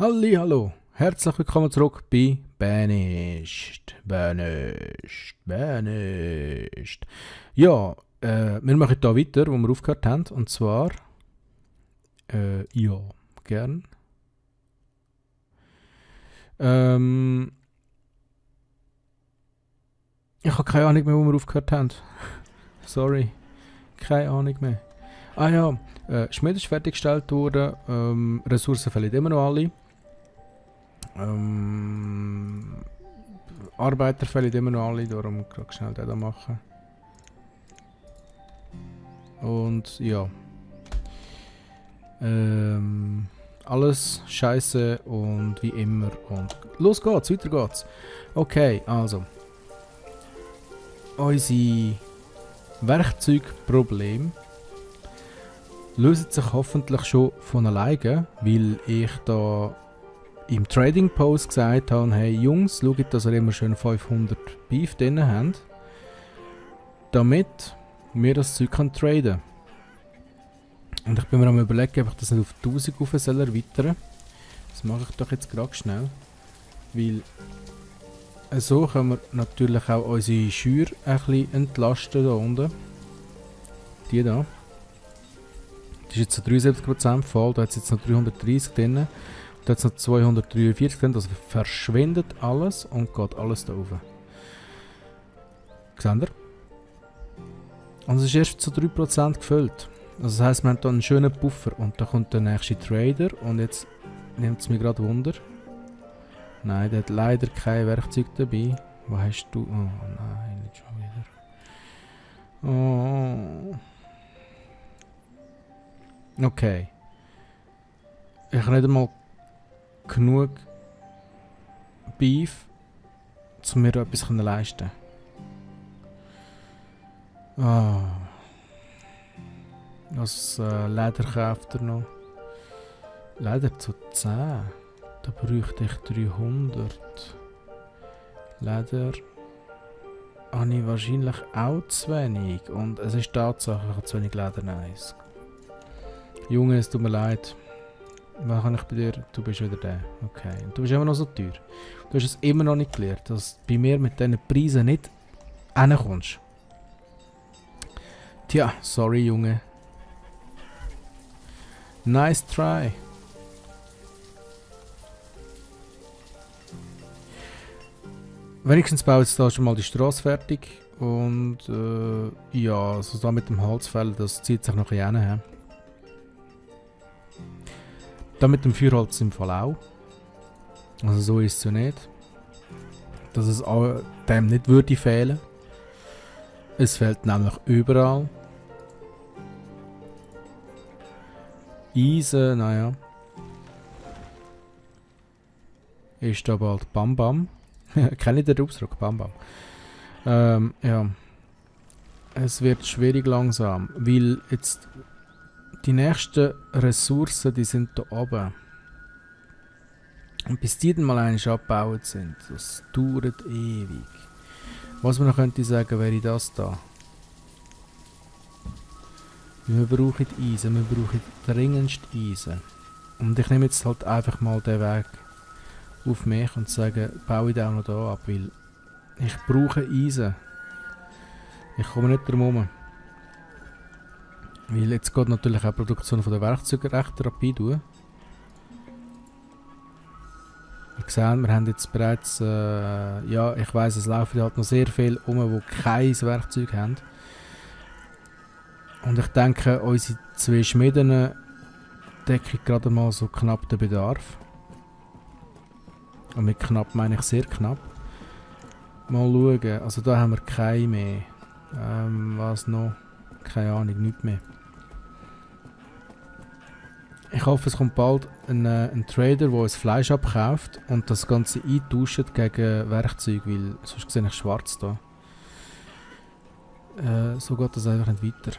Hallo, herzlich willkommen zurück bei Banished. Banished. Ja, wir machen hier weiter, wo wir aufgehört haben. Und zwar, ja, gern. Ich habe keine Ahnung mehr, wo wir aufgehört haben. Sorry, keine Ahnung mehr. Ah ja, Schmied ist fertiggestellt worden. Ressourcen fehlen immer noch alle. Arbeiter fehlen immer noch alle, darum gerade schnell den da machen. Und ja. Alles scheiße und wie immer. Und los geht's, weiter geht's. Okay, also. Unsere Werkzeugprobleme lösen sich hoffentlich schon von alleine, weil ich da im Trading Post gesagt habe, hey Jungs, schaut, dass ihr immer schön 500 Beef drin habt, damit wir das Zeug traden können. Und ich bin mir am überlegen, ob ich das nicht auf 1000 rauf soll erweitern. Das mache ich doch jetzt gerade schnell, weil so können wir natürlich auch unsere Scheuer ein bisschen entlasten da unten. Die da. Die ist jetzt zu 73% voll, da hat es jetzt noch 330 drin. Da hat es noch 243 drin, das verschwindet alles und geht alles da rauf. Seht ihr? Und es ist erst zu 3% gefüllt. Also das heisst, wir haben hier einen schönen Puffer und da kommt der nächste Trader und jetzt nimmt es mich gerade Wunder. Nein, der hat leider kein Werkzeug dabei. Wo hast du? Oh nein, nicht schon wieder. Oh. Okay. Ich habe nicht einmal genug Beef, um mir da etwas leisten zu können. Was Leder kauft er noch? Leder zu 10. Da bräuchte ich 300. Leder habe ich wahrscheinlich auch zu wenig. Und es ist Tatsache, ich habe zu wenig Leder. Nice. Junge, es tut mir leid. Was kann ich bei dir? Du bist wieder der. Okay. Und du bist immer noch so teuer. Du hast es immer noch nicht gelernt, dass du bei mir mit diesen Preisen nicht hinkommst. Tja, sorry Junge. Nice try. Wenigstens baue ich jetzt da schon mal die Straße fertig. Und ja, also da mit dem Holzfällen, das zieht sich noch ein bisschen hin. Da mit dem Feuerholz im Fall auch. Also so ist es ja nicht. Dass es dem nicht würde fehlen. Es fehlt nämlich überall. Eisen, naja. Ist da bald Bam Bam. Kenne ich den Ausdruck? Bam Bam. Ja. Es wird schwierig langsam, weil jetzt die nächsten Ressourcen, die sind da oben. Und bis die dann mal einmal abgebaut sind, das dauert ewig. Was man noch könnte sagen, wäre das da. Wir brauchen Eisen, wir brauchen dringendst Eisen. Und ich nehme jetzt halt einfach mal den Weg auf mich und sage, baue ich den auch noch da ab, weil ich brauche Eisen. Ich komme nicht drum herum. Weil jetzt geht natürlich auch die Produktion von der Werkzeuge recht rapid durch. Ihr seht, wir haben jetzt bereits, ja, ich weiss, es laufen halt noch sehr viele die kein Werkzeug haben. Und ich denke, unsere 2 Schmieden decken gerade mal so knapp den Bedarf. Und mit knapp meine ich sehr knapp. Mal schauen, also da haben wir keine mehr. Was noch? Keine Ahnung, nichts mehr. Ich hoffe, es kommt bald ein Trader, der uns Fleisch abkauft und das Ganze eintauscht gegen Werkzeug, weil sonst sehe ich schwarz da. So geht das einfach nicht weiter.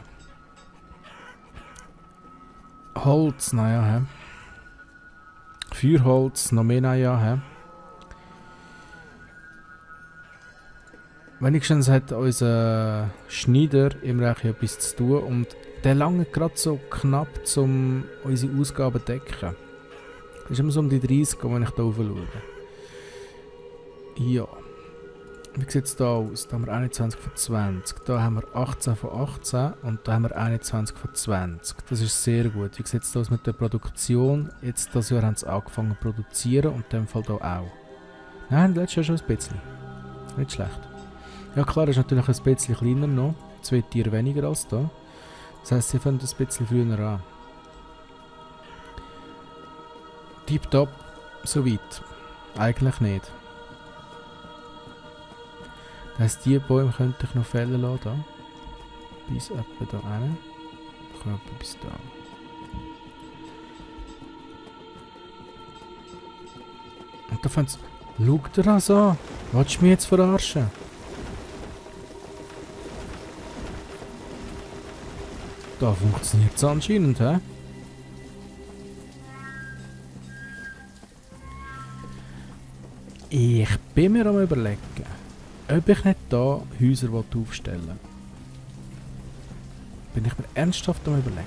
Holz, naja, hä? Feuerholz, noch mehr, naja, hä? Wenigstens hat unser Schneider im Reich etwas zu tun und der lange gerade so knapp, um unsere Ausgaben zu decken. Das ist immer so um die 30, wenn ich da rauf schaue. Ja. Wie sieht es da aus? Da haben wir 21 von 20. Da haben wir 18 von 18 und da haben wir 21 von 20. Das ist sehr gut. Wie sieht es da aus mit der Produktion? Jetzt das Jahr haben sie angefangen zu produzieren und in dem Fall da auch. Nein, letztes Jahr schon ein bisschen. Nicht schlecht. Ja klar, das ist natürlich ein bisschen kleiner noch. 2 Tiere weniger als da. Das heisst, sie fangen ein bisschen früher an. Tipptopp, soweit. Eigentlich nicht. Das heisst, diese Bäume könnte ich noch fällen lassen. Da. Bis etwa da hin. Ich komme etwa bis da. Und da fängt es... Schau dir das an! Willst du mich jetzt verarschen? Da funktioniert es anscheinend, hä? Ich bin mir am Überlegen, ob ich nicht da Häuser aufstellen will. Bin ich mir ernsthaft am Überlegen.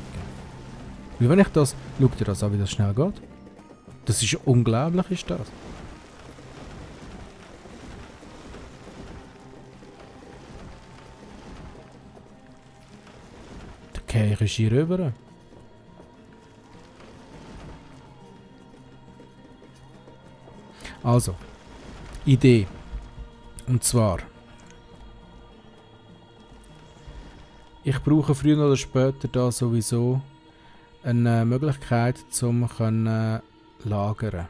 Weil wenn ich das... Schau dir das an, wie das schnell geht. Das ist unglaublich, ist das. Da gehe ich hier rüber. Also. Idee. Und zwar... Ich brauche früher oder später da sowieso eine Möglichkeit zum können lagern.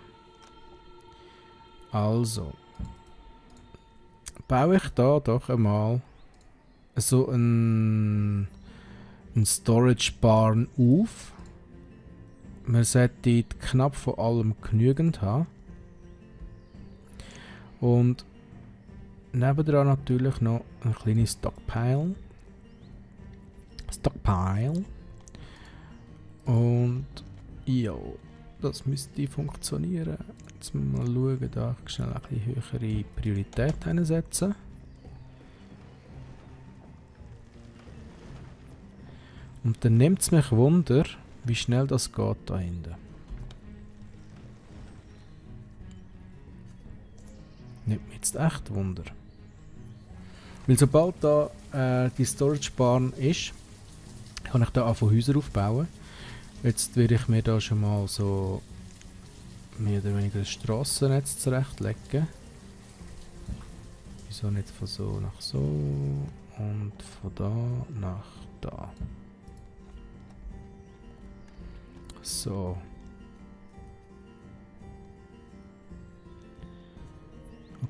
Also baue ich da doch einmal so ein Storage Barn auf. Man sollte knapp von allem genügend haben. Und nebendran natürlich noch ein kleines Stockpile. Und ja, das müsste funktionieren. Jetzt müssen wir mal schauen, da ich schnell ein bisschen höhere Priorität einsetzen. Und dann nimmt es mich Wunder, wie schnell das geht da hinten. Nimmt mich jetzt echt Wunder. Weil sobald da die Storage Barn ist, kann ich da anfangen Häuser aufbauen. Jetzt werde ich mir da schon mal so mehr oder weniger ein Strassennetz zurechtlegen. Wieso nicht von so nach so und von da nach da. So.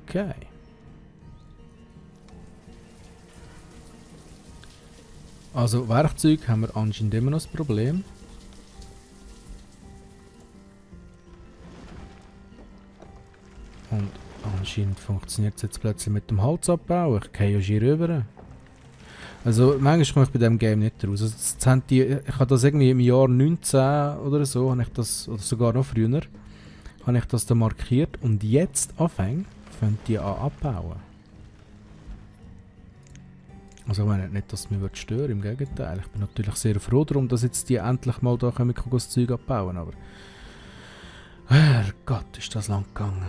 Okay. Also Werkzeug haben wir anscheinend immer noch das Problem. Und anscheinend funktioniert es jetzt plötzlich mit dem Holzabbau. Ich gehe ja hier rüber. Also manchmal komme ich bei diesem Game nicht raus. Also, ich habe das irgendwie im Jahr 19 oder so, habe ich das, oder sogar noch früher, habe ich das da markiert. Und jetzt anfangen die an abbauen. Also ich meine nicht, dass es mich stören, im Gegenteil. Ich bin natürlich sehr froh darum, dass jetzt die endlich mal da können, das Zeug abbauen, aber... Herrgott, ist das lang gegangen.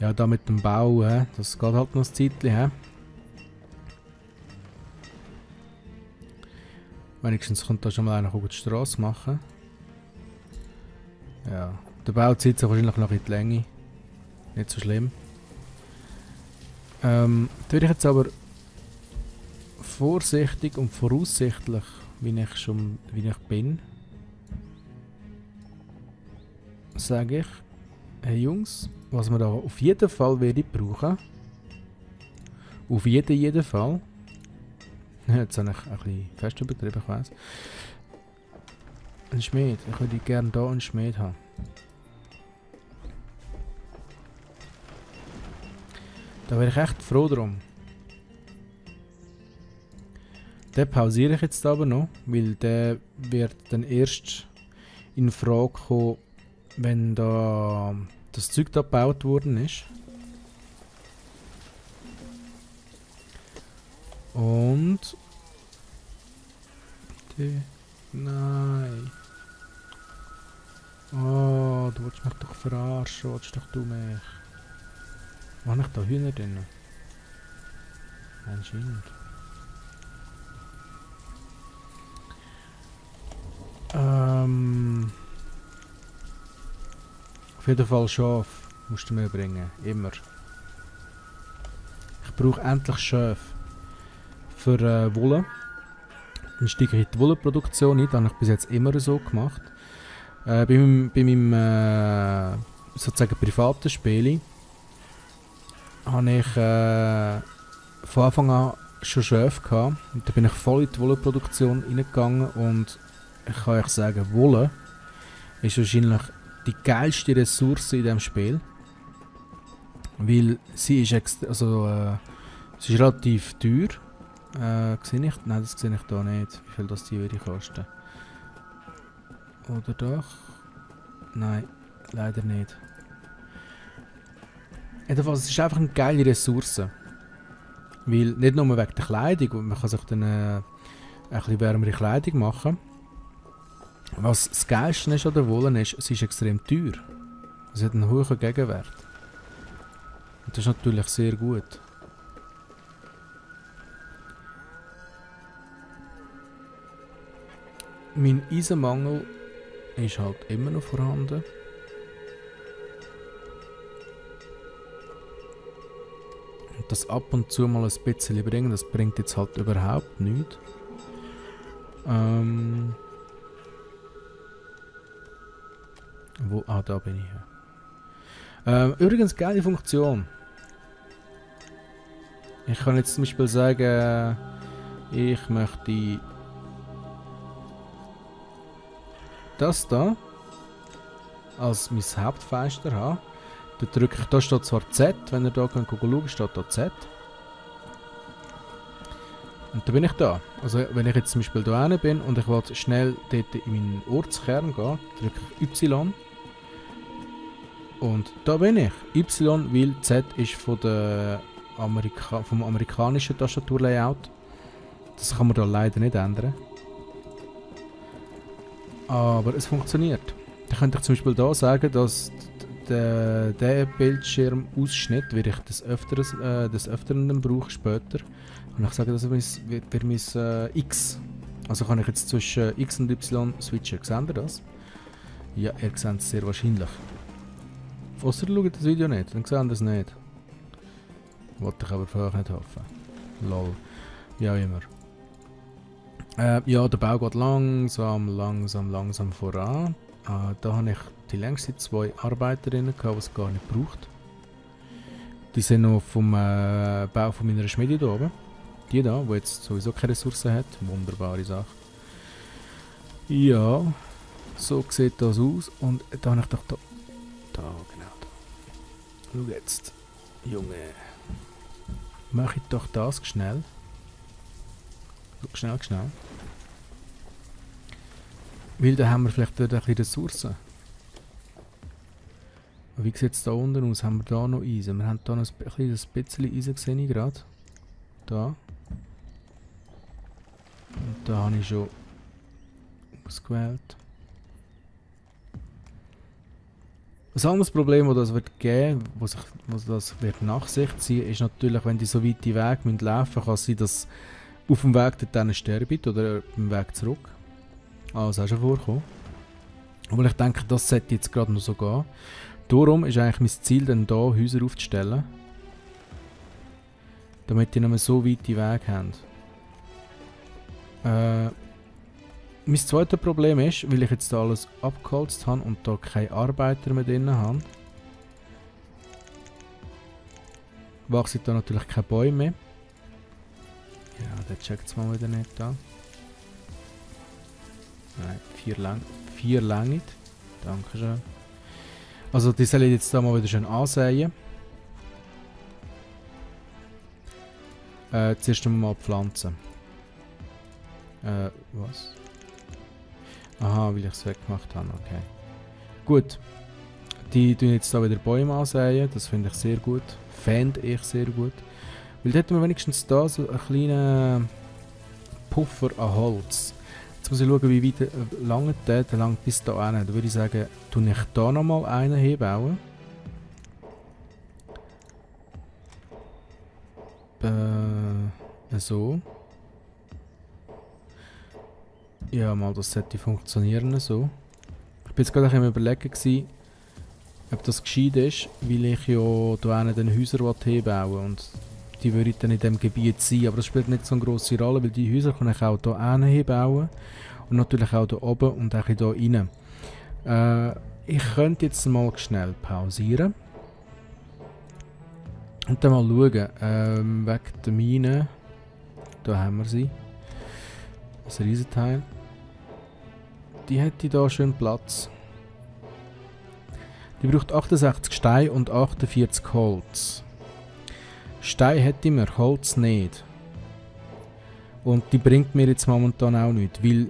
Ja, da mit dem Bau, das geht halt noch ein Zeitchen. Wenigstens kommt da schon mal einer die Straße machen. Ja, der Bau zieht sich wahrscheinlich noch in die Länge. Nicht so schlimm. Da würde ich jetzt aber vorsichtig und voraussichtlich, wie ich bin, sage ich, hey Jungs, was wir da auf jeden Fall brauchen, auf jeden Fall, jetzt habe ich ein bisschen fest übertrieben, ich weiss, ein Schmied, ich würde gerne hier einen Schmied haben. Da wäre ich echt froh drum. Den pausiere ich jetzt aber noch, weil der wird dann erst in Frage kommen, wenn da das Zeug da gebaut worden ist. Und Nein. Oh, du willst mich doch verarschen, willst doch du mich. Habe ich da Hühner drin? Anscheinend. Auf jeden Fall Schaf musst du mir bringen. Immer. Ich brauche endlich Schaf. Für Wolle. Dann steige ich in die Wollenproduktion ein. Das habe ich bis jetzt immer so gemacht. Bei meinem sozusagen privaten Spiel habe ich von Anfang an schon Schäfe gehabt. Und da bin ich voll in die Wollenproduktion reingegangen und ich kann euch sagen, Wolle ist wahrscheinlich die geilste Ressource in diesem Spiel. Weil sie ist, sie ist relativ teuer. Sehe ich? Nein, das sehe ich da nicht. Wie viel das die würde kosten. Oder doch? Nein, leider nicht. Jedenfalls, es ist einfach eine geile Ressource. Weil, nicht nur wegen der Kleidung, man kann sich dann ein bisschen wärmere Kleidung machen. Was das Geilste ist an der Wolle ist, sie ist extrem teuer. Sie hat einen hohen Gegenwert. Und das ist natürlich sehr gut. Mein Eisenmangel ist halt immer noch vorhanden. Und das ab und zu mal ein bisschen bringen, das bringt jetzt halt überhaupt nichts. Da bin ich ja. Übrigens, geile Funktion. Ich kann jetzt zum Beispiel sagen, ich möchte das da als mein Hauptfenster haben. Da drücke ich, da steht zwar Z, wenn ihr da schauen steht da Z. Und da bin ich da. Also wenn ich jetzt zum Beispiel da hinten bin und ich will schnell dort in meinen Ortskern gehen, drücke ich Y. Und da bin ich. Y, weil Z ist von der vom amerikanischen Tastaturlayout. Das kann man da leider nicht ändern. Aber es funktioniert. Da könnte ich zum Beispiel da sagen, dass der Bildschirmausschnitt, werde ich des Öfteren brauche später. Und ich sage, das wird mein X. Also kann ich jetzt zwischen X und Y switchen. Seht ihr das? Ja, ihr seht es sehr wahrscheinlich. Ausser ihr schaut das Video nicht, dann seht ihr es nicht. Wollte ich aber vorher nicht hoffen. Lol. Wie auch immer. Ja, der Bau geht langsam voran. Da habe ich die längste 2 Arbeiterinnen gehabt, die es gar nicht braucht. Die sind noch vom Bau von meiner Schmiede da oben. Die da, die jetzt sowieso keine Ressourcen hat. Wunderbare Sache. Ja, so sieht das aus. Und da habe ich doch da. Da, genau da. Schau jetzt. Junge. Mache ich doch das schnell. Schnell. Weil da haben wir vielleicht wieder ein bisschen Ressourcen. Wie sieht es da unten aus? Haben wir da noch Eisen? Wir haben da noch ein bisschen Eisen gesehen gerade. Da. Und da habe ich schon ausgewählt. Ein anderes Problem, das das wird geben, was das wird nach sich ziehen, ist natürlich, wenn die so weite Wege laufen müssen, kann es sein, dass auf dem Weg dorthin sterben oder beim Weg zurück. Das ist auch schon vorgekommen. Aber ich denke, das sollte jetzt gerade noch so gehen. Darum ist eigentlich mein Ziel, dann hier Häuser aufzustellen. Damit die nicht mehr so weite Wege haben. Mein zweites Problem ist, weil ich jetzt da alles abgeholzt habe und da keine Arbeiter mehr drin habe, wachsen da natürlich keine Bäume mehr. Ja, der checkt es mal wieder nicht da. Nein, 4 lange. Dankeschön. Also die soll ich jetzt da mal wieder schön ansehen. Zuerst mal pflanzen. Was? Aha, weil ich es weggemacht habe, okay. Gut. Die tun jetzt da wieder Bäume ansehen, das finde ich sehr gut. Fände ich sehr gut. Weil da hätten wir wenigstens da so einen kleinen Puffer an Holz. Jetzt muss ich schauen, wie weit lange der langt bis da hin. Da würde ich sagen, tue ich da nochmal einen hinbauen. So. Ja, mal, das sollte funktionieren so. Ich bin jetzt gerade am Überlegen gewesen, ob das gescheit ist, weil ich ja da den Häuser hinbauen will und die würde dann in diesem Gebiet sein, aber das spielt nicht so eine grosse Rolle, weil die Häuser kann ich auch hier hinbauen und natürlich auch hier oben und auch hier rein. Ich könnte jetzt mal schnell pausieren und dann mal schauen, wegen der Mine, da haben wir sie, das Riesenteil, die hätte da schön Platz. Die braucht 68 Stein und 48 Holz. Stein hätte mir, Holz nicht. Und die bringt mir jetzt momentan auch nichts, weil...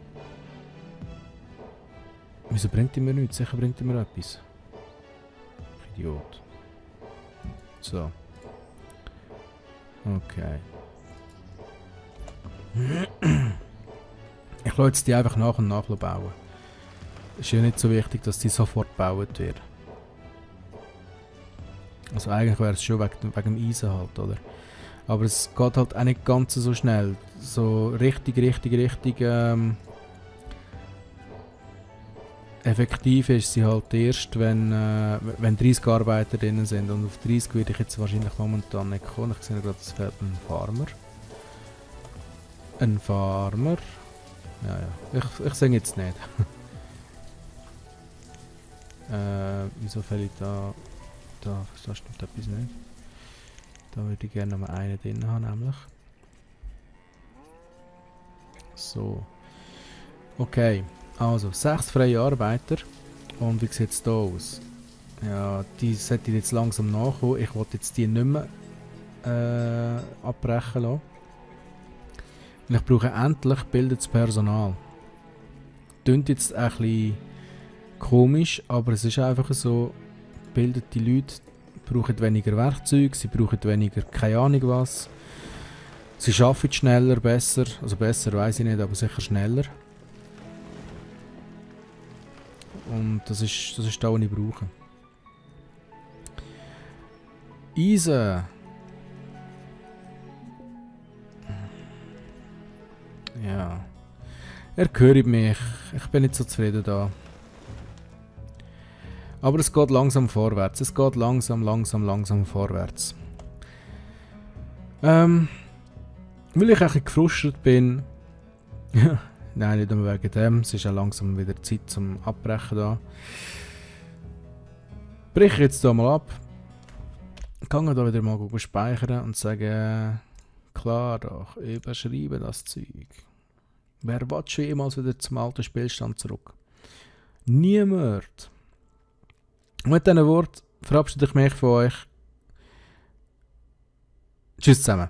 Wieso bringt die mir nichts? Sicher bringt die mir etwas. Idiot. So. Okay. Ich lasse jetzt die einfach nach und nach bauen. Ist ja nicht so wichtig, dass die sofort gebaut wird. Also eigentlich wäre es schon wegen dem Eisen halt, oder? Aber es geht halt auch nicht ganz so schnell. So richtig effektiv ist sie halt erst, wenn 30 Arbeiter drin sind. Und auf 30 würde ich jetzt wahrscheinlich momentan nicht kommen. Ich sehe gerade, es fehlt ein Farmer. Ein Farmer. Ja, ja. Ich sehe jetzt nicht. Wieso fällt ich da stimmt etwas nicht. Da würde ich gerne noch mal einen drin haben, nämlich. So. Okay, also 6 freie Arbeiter. Und wie sieht es da aus? Ja, die sollte jetzt langsam nachkommen. Ich wollte jetzt die nicht mehr abbrechen lassen. Und ich brauche endlich gebildetes Personal. Klingt jetzt ein bisschen komisch, aber es ist einfach so, gebildete Leute brauchen weniger Werkzeuge, sie brauchen weniger keine Ahnung was. Sie arbeiten schneller, besser, also besser weiß ich nicht, aber sicher schneller. Und das ist da, was ich brauche. Eisen. Ja. Er hört mich. Ich bin nicht so zufrieden da. Aber es geht langsam vorwärts. Es geht langsam vorwärts. Weil ich ein bisschen gefrustet bin. Nein, nicht nur wegen dem. Es ist ja langsam wieder Zeit zum Abbrechen da. Breche jetzt hier mal ab. Kann da wieder mal speichern und sagen, klar doch, überschreibe das Zeug. Wer will schon jemals wieder zum alten Spielstand zurück? Niemand. Und mit diesen Worten verabschiede ich mich von euch. Tschüss zusammen.